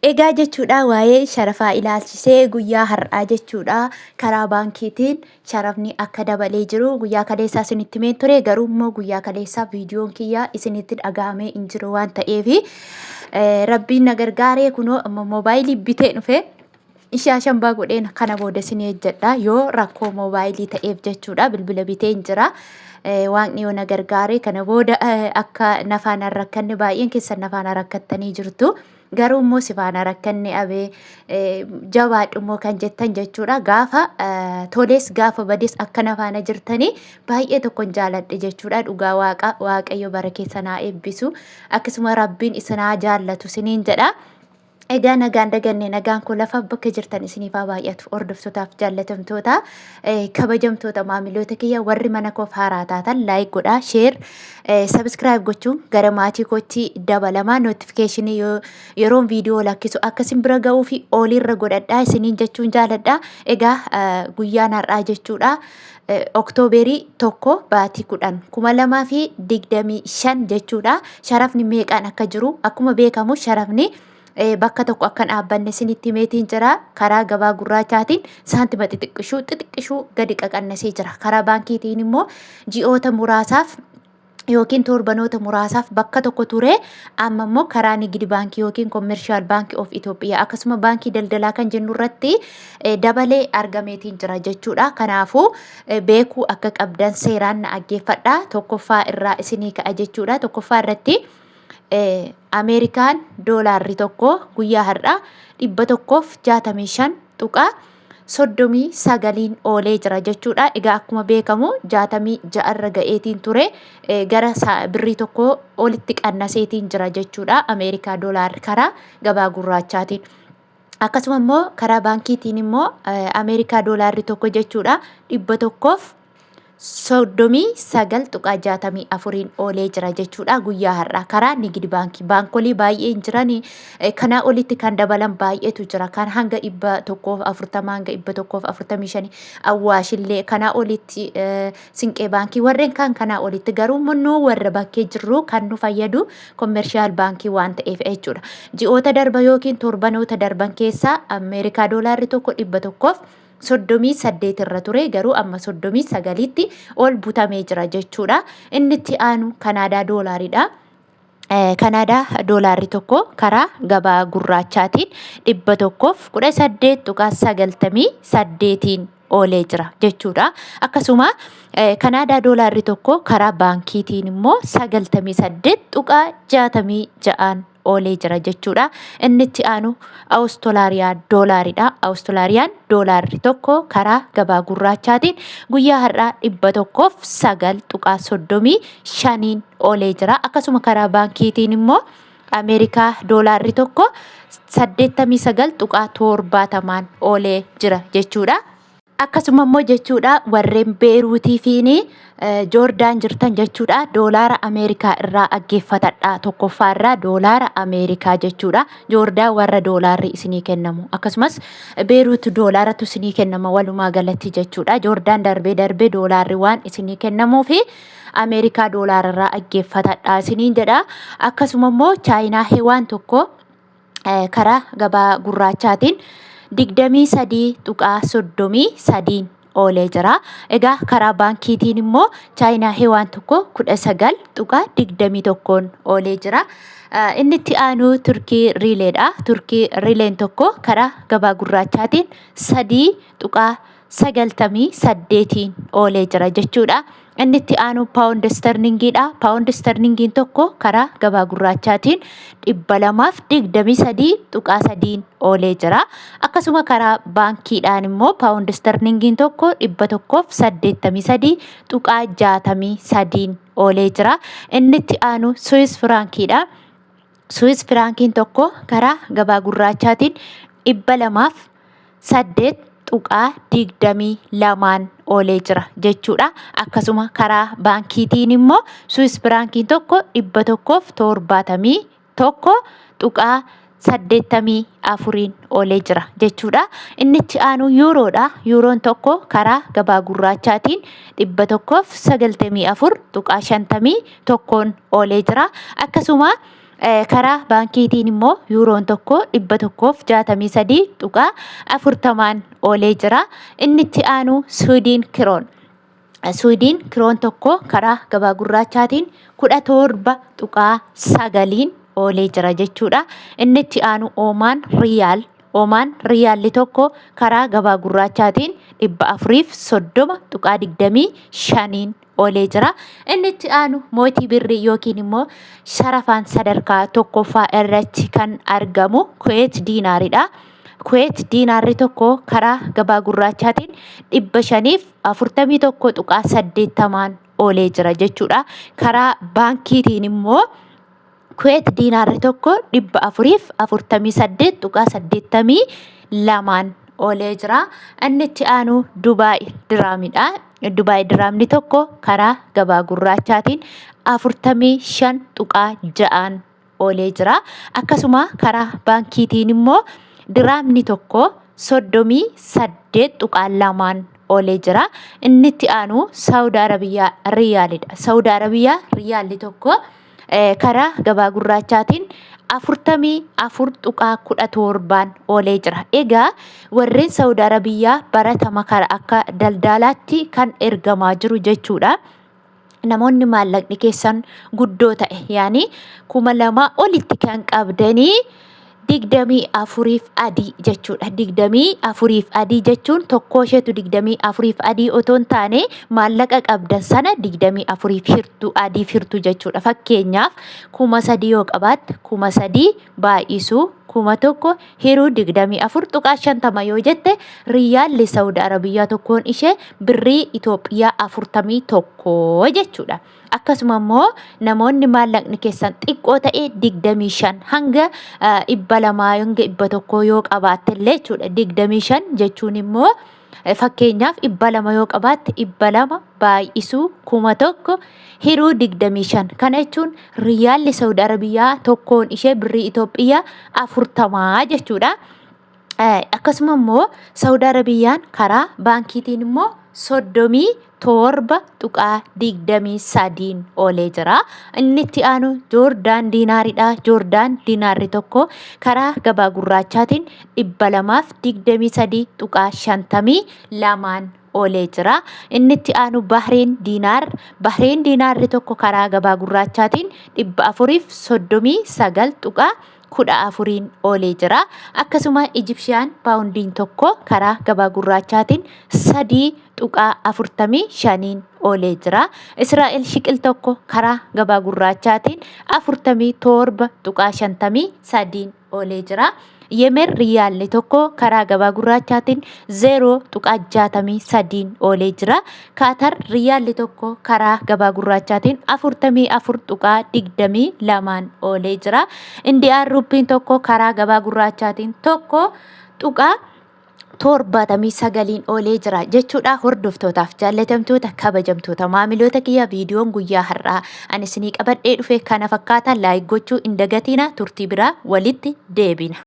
Egaa jechuudha, waa'ee sharafaa ilaalchisee guyyaa har'aa jechuudha, karaa baankiitiin sharafni akka dabalee jiru guyyaa kaleessaa isinitti himeen ture. Garuu immoo guyyaa kaleessaa viidiyoon kiyya isinitti dhaga'amee hin jiru waan ta'eef, rabbiin na gargaaree kunoo amma moobaayilii bitee dhufe. Ishaa shambaa godheen kana booda isin hojjedha, yoo rakkoo moobaayilii ta'eef jechuudha. Bilbila bitee hin jira. Waaqni yoo na gargaare kana booda akka nafaan hin rakkanne. Baay'een keessan nafaan rakkattanii jirtu. Garuu immoo si faana rakkanne abee, jabaadhu immoo kan jettan jechuudha. Gaafa toles gaafa bades akka na faana jirtanii baay'ee tokkon jaaladhe jechuudha. Dhugaa Waaqa, Waaqayyo bara keessa naa eebbisu. Akkasuma Rabbiin isin haa jaallatu isiniin jedha. Egaa nagaan daganne, nagaan koo lafa bakka jirtan isiniif haa baay'atu. Hordoftootaaf jaallatamtoota, kabajamtoota maamiloota kiyya, warri mana koof haaraa taatan like godhaa, share, subscribe gochuun gara maatii kootti dabalamaa. Notificationii yeroon viidiyoo lakkisu akka isin bira ga'uu fi oolirra godhadhaa isiniin jechuun jaaladha. Egaa guyyaan har'aa jechuudha, Oktooberii 1, baatii 10, 2025 jechuudha. Sharafni meeqaan akka jiru, akkuma beekamu sharafni bakka tokko akka hin dhaabbanne isinitti himeetiin jira. Karaa gabaa gurraachaatiin saantima xixiqqishuu xixiqqishuu gadi qaqannasee jira. Karaa baankiitiin immoo ji'oota muraasaaf yookiin torbanoota muraasaaf bakka tokko ture. Amma immoo karaa Nigid Baankii yookiin Commercial Bank of Ethiopia, akkasuma baankii daldalaa kan jennu irratti dabalee argameetiin jira jechuudha. Kanaafuu beekuu akka qabdan seeraan na dhaggeeffadha. Tokkoffaa irraa isinii ka'a jechuudha. Tokkoffaa irratti Ameerikaan doolaarri tokko guyyaa har'aa 165.39n oolee jira jechuudha. Egaa akkuma beekamu 66 irra ga'eetiin ture, gara birrii tokko olitti qannaseetiin jira jechuudha. Ameerikaa doolaarri karaa gabaa gurraachaatiin. Akkasuma immoo karaa baankiitiin immoo Ameerikaa doolaarri tokko jechuudha 139.64n oolee jira jechuudha guyyaa har'aa karaa Nigid Baankii. Baankolii baay'een jiran, kanaa olitti kan dabalan baay'eetu jira, kan hanga 140, hanga 145, Awwaashillee kanaa olitti, Sinqee Baankii, warreen kaan kanaa olitti. Garuu immoo nu warra bakkee jirru kan nu fayyadu Commercial Baankii waan ta'eef jechuudha. Ji'oota darba yookiin torbanoota darban keessaa Ameerikaa doolaarri tokko 138 irra ture, garuu amma 39tti ol butamee jira jechuudha. Inni itti aanu Kanaadaa doolaaridha. Kanaadaa doolaarri tokko karaa gabaa gurraachaatiin 118.98n oolee jira jechuudha. Akkasuma Kanaadaa doolaarri tokko karaa baankiitiin immoo 98.66n oolee jira jechuudha. Inni itti aanu Awustolaariyaa doolaaridha. Awustolaariyaan doolaarri tokko karaa gabaa gurraachaatiin guyyaa har'aa 109.35n oolee jira. Akkasuma karaa baankiitiin immoo Ameerikaa doolaarri tokko 89.70n oolee jira jechuudha. Akkasuma immoo jechuudha, warreen Beeruutii fi Joordaan jirtan jechuudha, doolaara Ameerikaa irraa dhaggeeffatadha. Tokkoffaa irraa doolaara Ameerikaa jechuudha. Joordaan warra doolaarri isinii kennamu. Akkasumas Beeruut doolaaratu isinii kennama walumaa galatti jechuudha. Joordaan darbee darbee doolaarri waan isinii kennamuu fi Ameerikaa doolaara irraa dhaggeeffatadha isiniin jedha. Akkasuma immoo Chaayinaa hewaan tokko karaa gabaa gurraachaatiin 23.33n oolee jira. Egaa karaa baankiitiin immoo Chaayinaa hewaan tokko 19.21n oolee jira. Inni itti aanu Turkii riileedha. Turkii riileen tokko karaa gabaa gurraachaatiin 3.98n oolee jira jechuudha. Inni itti aanu paawund sterlingiidha. Paawund sterlingiin tokko karaa gabaa gurraachaatiin 223.3n oolee jira. Akkasuma karaa baankiidhaan immoo paawund sterlingiin tokko 183.63n oolee jira. Inni itti aanu Suwis firaankiidha. Suwis firaankiin tokko karaa gabaa gurraachaatiin 208.22n oolee jira jechuudha. Akkasuma karaa baankiitiin immoo Suwis firaankiin tokko 171.84n oolee jira jechuudha. Inni itti aanu yuuroodha. Yuuroon tokko karaa gabaa gurraachaatiin 194.51n oolee jira. Akkasuma Karaa baankiitiin immoo yuuroon tokko 163.40n oolee jira. Inni itti aanu Suudiin kiroon. Suudiin kiroon tokko karaa gabaa gurraachaatiin 17.9n oolee jira jechuudha. Inni itti aanu Oomaan Riyaal. Oomaan Riyaalli tokko karaa gabaa gurraachaatiin 430.25n oolee jira. Inni itti aanu mootii birrii yookiin immoo sharafaan sadarkaa tokkoffaa irratti kan argamu Kuweet diinaaridha. Kuweet diinaarri tokko karaa gabaa gurraachaatiin 541.80n oolee jira jechuudha. Karaa baankiitiin immoo Kuweet diinaarri tokko 448.82n oolee jira. Inni itti aanu Dubaay diraamidha. Dubaay diraamni tokko karaa gabaa gurraachaatiin 45.6n oolee jira. Akkasuma karaa baankiitiin immoo diraamni tokko 38.2n oolee jira. Inni itti aanu Saawud Arabiyaa Riyaalidha. Saawud Arabiyaa Riyaalli tokko karaa gabaa gurraachaatiin 44.17n oolee jira. Egaa warreen Saawud Arabiyaa baratama karaa akka daldaalaatti kan ergamaa jiru jechuudha. Namoonni maallaqni keessan guddoo ta'e yaani 2000 olitti kan qabdanii 24f adii jechuudha. 24f adii jechuun tokkoo isheetu 24f adii otoo hin taane maallaqa qabdan sana 24f hirtu adiif hirtu jechuudha. Fakkeenyaaf 3000 yoo qabaatte 3000 baay'isuu 1000 hiruu 24.50 yoo jette riyyaalli Saudi Arabiyyaa tokkoon ishee birrii Itoophiyaa 41 jechuudha. Akkasuma immoo namoonni maallaqni keessan xiqqoo ta'e 25 hanga 200 hanga 100 yoo qabaatte illee jechuudha. 25 jechuun immoo fakkeenyaaf 200 yoo qabaatte 200 baay'isuu 1000 hiruu 25. Kana jechuun riyaalli Saudi Arabiyyaa tokkoon ishee birrii Itoophiyaa 40 jechuudha. Akkasuma immoo Saudi Arabiyyaan karaa baankiitiin immoo 37.23n oolee jira. Inni itti aanu Joordaan diinaaridha. Joordaan diinaarri tokko karaa gabaa gurraachaatiin 223.52n oolee jira. Inni itti aanu Bahreen diinaar. Bahreen diinaarri tokko karaa gabaa gurraachaatiin 439.14n oolee jira. Akkasuma Ijipshiyaan paawundiin tokko karaa gabaa gurraachaatiin 3.45n oolee jira. Israa'el shiqil tokko karaa gabaa gurraachaatiin 47.53n oolee jira. Yemen riyaalli tokko karaa gabaa gurraachaatiin 0.63n oolee jira. Kaatar riyaalli tokko karaa gabaa gurraachaatiin 44.22n oolee jira. Indiyaan ruuppiin tokko karaa gabaa gurraachaatiin 1.79n oolee jira jechuudha. Hordoftootaaf jaallatamtoota kabajamtoota maamiloota kiyya, viidiyoon guyyaa har'aa ani isinii qabadhee dhufe kana fakkaata. Like gochuu hin dagatina. Turtii biraa walitti deebina.